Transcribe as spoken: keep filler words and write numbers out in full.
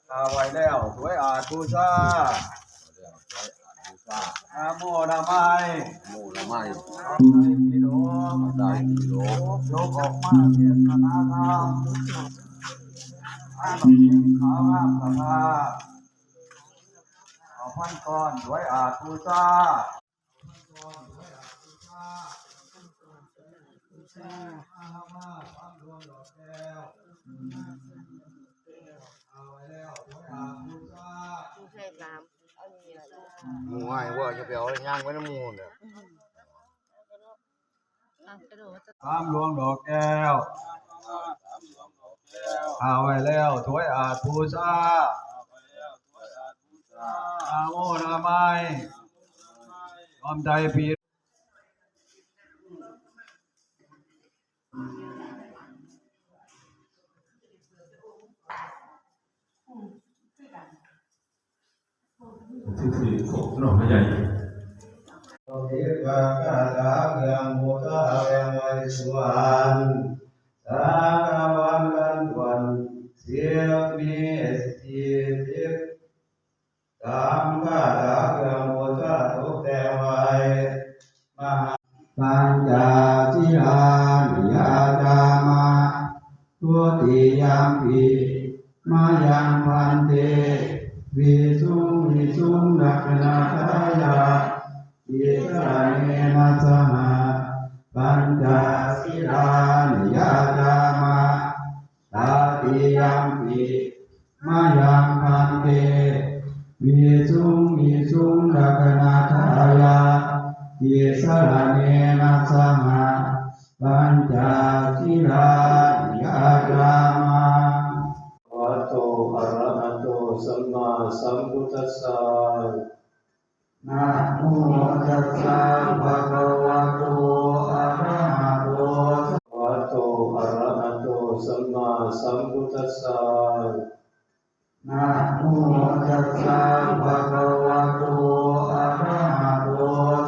กราบไหว้แล้ว ถวายอาสน์บูชา นะโมนะไม นะโมนะไม พระไตรปิฎก พระไตรปิฎก ยกออกมาเทศนาธรรม อันเป็นข่าวงามสภา เอาพันก้อน ถวายอาสน์บูชา หมู่ให้ว่าจะไปเอาย่างไว้น้ำหมู่เนี่ย สามหลวงดอกแก้ว ข้าไหว้แล้ว ถวายอาสน์บูชา นะโมนะไม น้อมใจปี สิบสี่ ศพนอกพระใหญ่ เทวาคาถาเครื่องบูชาแห่งไหว้สวรรค์ สาธรรมกันด่วน เสียงมีสี่สิบสาม คาถาเครื่องบูชาตกแต่งไว้ มหา Pañca sīlāni yācāma. Dutiyampi mayaṃ bhante visuṃ visuṃ rakkhaṇatthāya tisaraṇena saha pañca sīlāni yācāma. Tatiyampi mayaṃ bhante visuṃ visuṃ rakkhaṇatthāya tisaraṇena saha pañca sīlāni yācāma. Bhagavato arahato sammāsambuddhassa. Namo tassa bhagavato arahato. Bhagavato arahato sammāsambuddhassa. Namo tassa bhagavato arahato